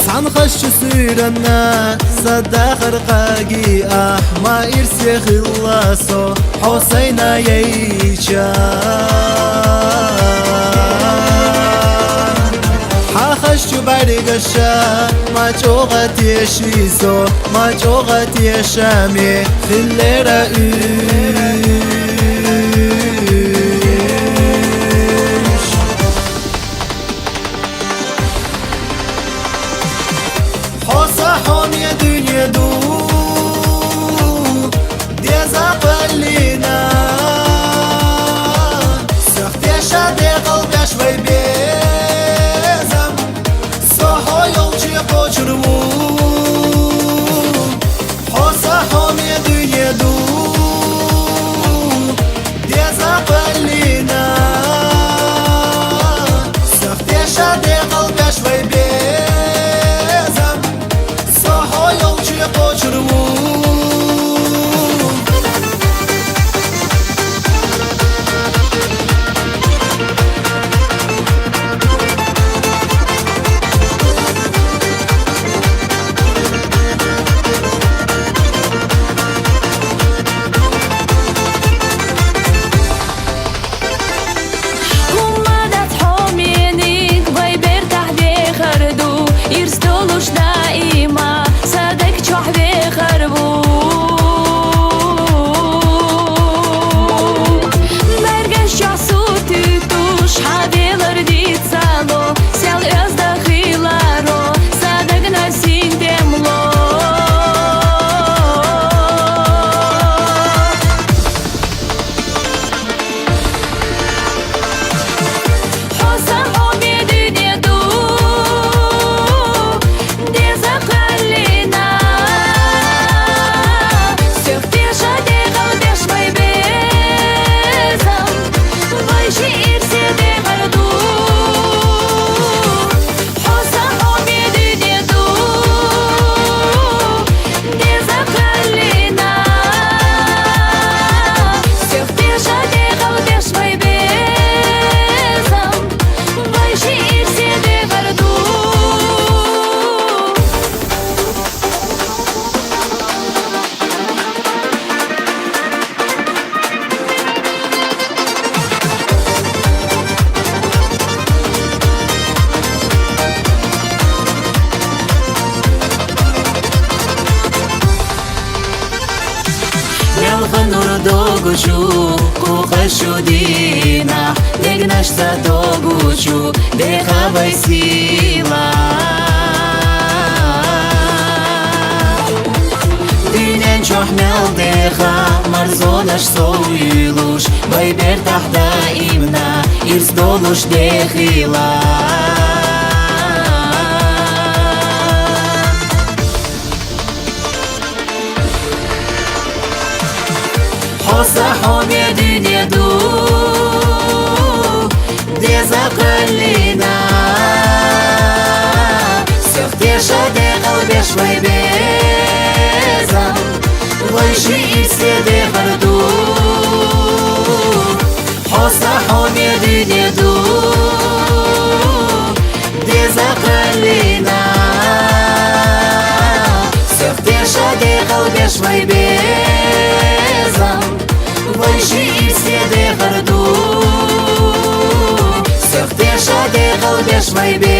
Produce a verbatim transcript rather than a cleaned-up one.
Цхьан хас чу суьйранна са дахар къаги ахь, ма ирсе хилла со хьо сайна яйча. Хьа хас чу бӀаргаша ма чӀогӀа теши со, ма чӀогӀа теша ме хиллера уьш. Хьо са хьоме дуьне ду, деза кхоьллина. Сох теша декъал беш вай безам, со хьо йолчи кхочур ву. Хьо са хьоме дуьне ду, деза кхоьллина. Сох теша декъал беш вай безам, со хьо йолчи кхочур ву. Хьумма дац хьомениг вай бертахь дехар ду, ирс долуш даима са даг чохь вехар ву. Бергаш чохь сутуьйтуш хьан велар дицало, сел оьзда хиларо, са дагна син тӀемло. Хьо са хьоме дуьне ду, деза кхоьллина. Сох теша декъал беш вай безам, вай ши ирсе дехар ду. Хьо са хьоме дуьне ду, деза кхоьллина. Сох теша декъал беш вай безам, вай ши ирсе дехар ду. Ялханур догучу, кху хас чу дийнахь, дегнашца догучу, деха вай сила. Дуьнен чохь мел деха марзонаш сов уьйлуш, вай бертахь даимна ирс долуш дехила. Хьо са хьоме дуьне ду, деза кхоьллина. Сох теша декъал беш вай безам, вай ши ирсе дехар ду. Хьо са хьоме дуьне ду, деза кхоьллина. Сох теша декъал беш вай безам, вай ши ирсе дехар ду. Сох теша декъал беш вай безам.